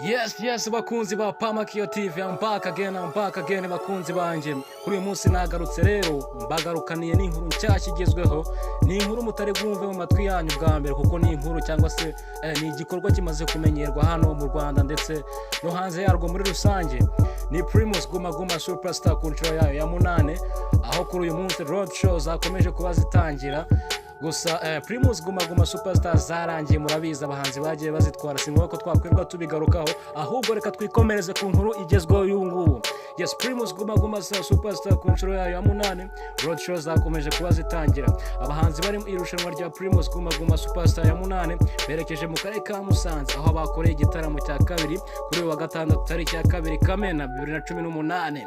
Yes, bakunzi ba Pamakiyo TV, I'm back again, I'm back again, bakunzi banjye. Kuri uyu munsi nagarutse rero, mbagarukaniye n'inkuru nshyashya igezweho. Ni inkuru mutari bwumve mu matwi yanyu bwa mbere, kuko ni inkuru cyangwa se ni igikorwa kimaze kumenyerwa hano mu Rwanda ndetse no hanze yarwo muri rusange. Ni Primus Guma Guma Superstar ku nshuro yayo ya munane, aho kuri uyu munsi road show zakomeje kuba zitangira. Gusa Primus Guma Guma Superstar zarangiye, murabizi, abahanzi bagiye bazitwara. Si ngombwa ko twakwirwa tubigarukaho, ahubwo reka twikomereze ku nkuru igezweho y'ubu ngubu. Yes, Primus Guma Guma Superstar ku nshuro yayo ya munane, road show zakomeje kuba zitangira. Abahanzi bari mu irushanwa rya Primus Guma Guma Superstar ya munane berekeje mu karere ka Musanze, aho bakoreye igitaramo cya kabiri kuri uyu wa gatandatu, tariki ya 2 Kamena 2018.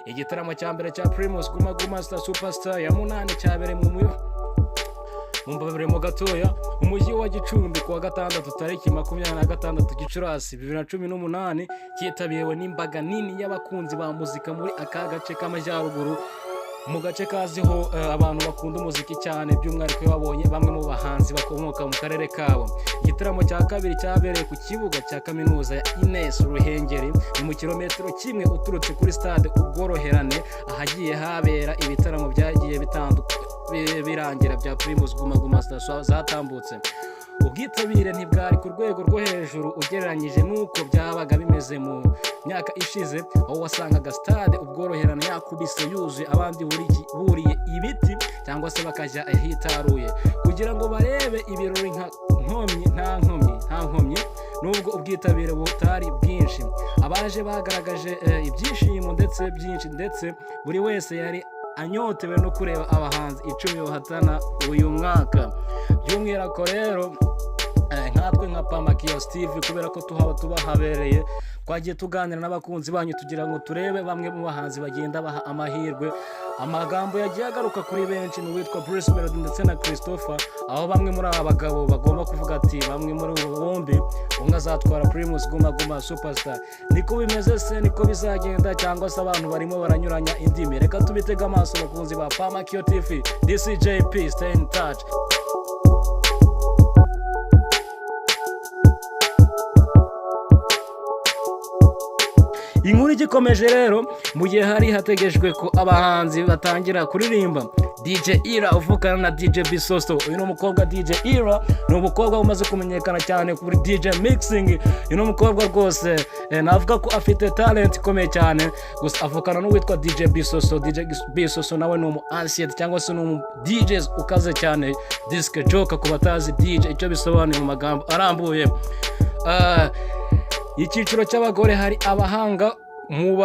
Igitaramo cya mbere cya Primus Guma Guma Star Superstar ya munane cyabereye mu mumbabarire mu gatoya, umujyi wa Gicumbi kuwa gatandatu, tariki 26 Gicurasi 2018, cyitabiriwe n'imbaga nini y'abakunzi ba muzika muri aka gace k'amajyaruguru, mu gace kaziho abantu bakunda umuziki cyane, by'umwihariko iyo babonye bamwe mu bahanzi bakomoka mu karere kabo. Igitaramo cya kabiri cyabereye ku kibuga cya kaminuza ya Ines Ruhengeri, ni mu kilometero kimwe uturutse kuri stade Ubworoherane, ahagiye habera ibitaramo byagiye birangira bya Primus Guma Guma Star zatambutse. Ubwitabire ntibwari ku rwego rwo hejuru ugereranyije n'uko byabaga bimeze mu myaka ishize, aho wasangaga stade Ubworoherane yakubise yuzuye, abandi buriye ibiti cyangwa se bakajya ahitaruye kugira ngo barebe ibirori nka nkomyi nta nkomyi nta nkomyi. Nubwo ubwitabire butari bwinshi, abaje bagaragaje ibyishimo ndetse byinshi, ndetse buri wese yari anyotewe no kureba abahanzi 10 bahatana uyu mwaka. By'umwihariko rero, nkatwe nka Pamakiyo Steve, kubera ko tuhaba tubahabereye, twagiye tuganira n'abakunzi banyu tugira ngo turebe bamwe mu bahanzi bagenda baha amahirwe. Amagambo yagiye agaruka kuri benshi ni uwitwa Bruce Melody ndetse na Christopher, aho bamwe muri aba bagabo bagomba kuvuga ati bamwe muri abo bombi umwe azatwara Primus Guma Guma Superstar. Niko bimeze se? Niko bizagenda, cyangwa se abantu barimo baranyuranya indimi? Reka tubitege amaso, bakunzi ba Pamakiyo TV. DCJP, stay in touch. Inkuru igikomeje rero, mu gihe hari hategejwe ko abahanzi batangira kuririmba, DJ Ira uvukana na DJ Bisoso, uyu ni umukobwa. DJ Ira ni umukobwa umaze kumenyekana cyane kuri DJ mixing. Uyu ni umukobwa rwose navuga ko afite talent ikomeye cyane. Gusa avukana n'uwitwa DJ Bisoso. DJ Bisoso nawe ni umu ancien cyangwa se ni umu DJ ukaze cyane, disc jockey ku batazi DJ icyo bisobanuye mu magambo arambuye. Icyiciro cy'abagore hari abahanga mu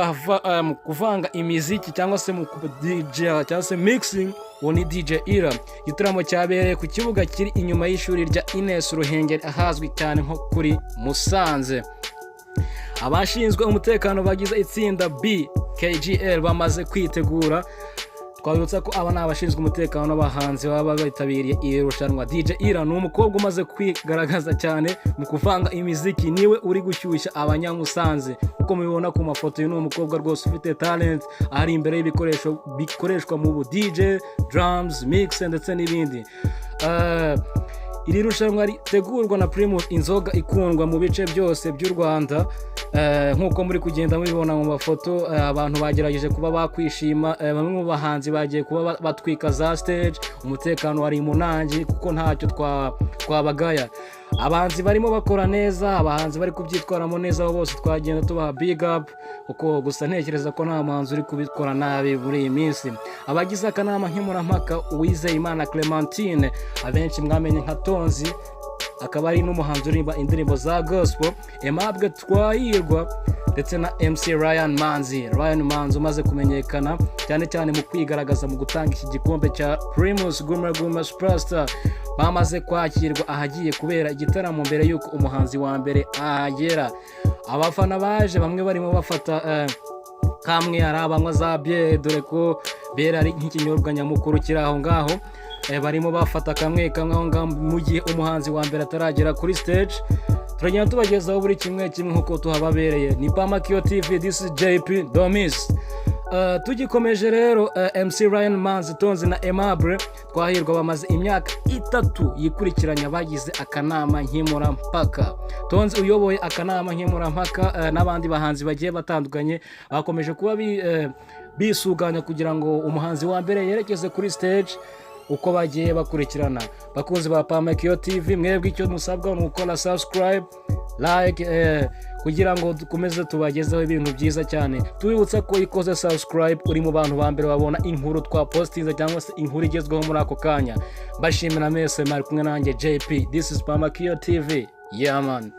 kuvanga imiziki cyangwa se mu DJ cyangwa se mixing, uwo ni DJ Ira. Igitaramo cyabereye ku kibuga kiri inyuma y'ishuri rya Ines Ruhengeri, ahazwi cyane nko kuri Musanze. Abashinzwe umutekano bagize itsinda B KGL bamaze kwitegura. Twabibutsa ko aba ni abashinzwe umutekano w'abahanzi baba bitabiriye iri rushanwa. DJ Ira ni umukobwa umaze kwigaragaza cyane mu kuvanga imiziki, niwe uri gushyushya abanyamusanze. Uko mubibona ku mafoto, uyu ni umukobwa rwose ufite talent, ari imbere y'ibikoresho bikoreshwa mu bu DJ, drums, mix ndetse n'ibindi. Iri rushanwa ritegurwa na Primus, inzoga ikundwa mu bice byose by'u Rwanda. Nk'uko muri kugenda mubibona mu mafoto, abantu bagerageje kuba bakwishima. Bamwe mu bahanzi bagiye kuba batwika za stage. Umutekano wari munangi, kuko ntacyo twabagaya. Abahanzi barimo bakora neza, abahanzi bari kubyitwaramo neza, abo bose twagenda tubaha big up, kuko gusa ntekereza ko nta muhanzi uri kubikora nabi muri iyi minsi. Abagize akanama nkemurampaka: Uwizeyimana Clementine, abenshi mwamenye nka Tonzi, akaba ari n'umuhanzi uririmba indirimbo za gospel, Aimable Twahirwa ndetse na MC Ryan Manzi. Ryan Manzi umaze kumenyekana cyane cyane mu kwigaragaza mu gutanga iki gikombe cya Primus Guma Guma Superstar, bamaze kwakirwa ahagiye kubera igitaramo mbere y'uko umuhanzi wa mbere ahagera. Abafana baje, bamwe barimo bafata kamwe, hari abanywa za bière, dore ko bière ari nk'ikinyobwa nyamukuru kiri aho ngaho. Barimo bafata kamwe kamwe aho ngaho mu gihe umuhanzi wa mbere ataragera kuri stage. Turagenda tubagezaho buri kimwe kimwe nk'uko tuhababereye. Ni Pamakiyo TV, this is JP Domis. Tugikomeje rero, MC Ryan Manzi Tonzi na Aimable Twahirwa bamaze imyaka 3 yikurikiranya bagize akanama nkemurampaka. Tonzi uyoboye akanama nkemurampaka n'abandi bahanzi bagiye batandukanye bakomeje kuba bisuganya kugira ngo umuhanzi wa mbere yerekeze kuri stage uko bagiye bakurikirana. Bakunzi ba Pamakiyo TV, mwebwe icyo musabwa ni ukora subscribe, like, kugira ngo dukomeze tubagezeho ibintu byiza cyane. Tubibutsa ko ikoze subscribe uri mu bantu ba mbere babona inkuru twapostinze cyangwa se inkuru igezweho muri ako kanya. Mbashimira mwese mwari kumwe nanjye JP. This is Pamakiyo TV, yeah man.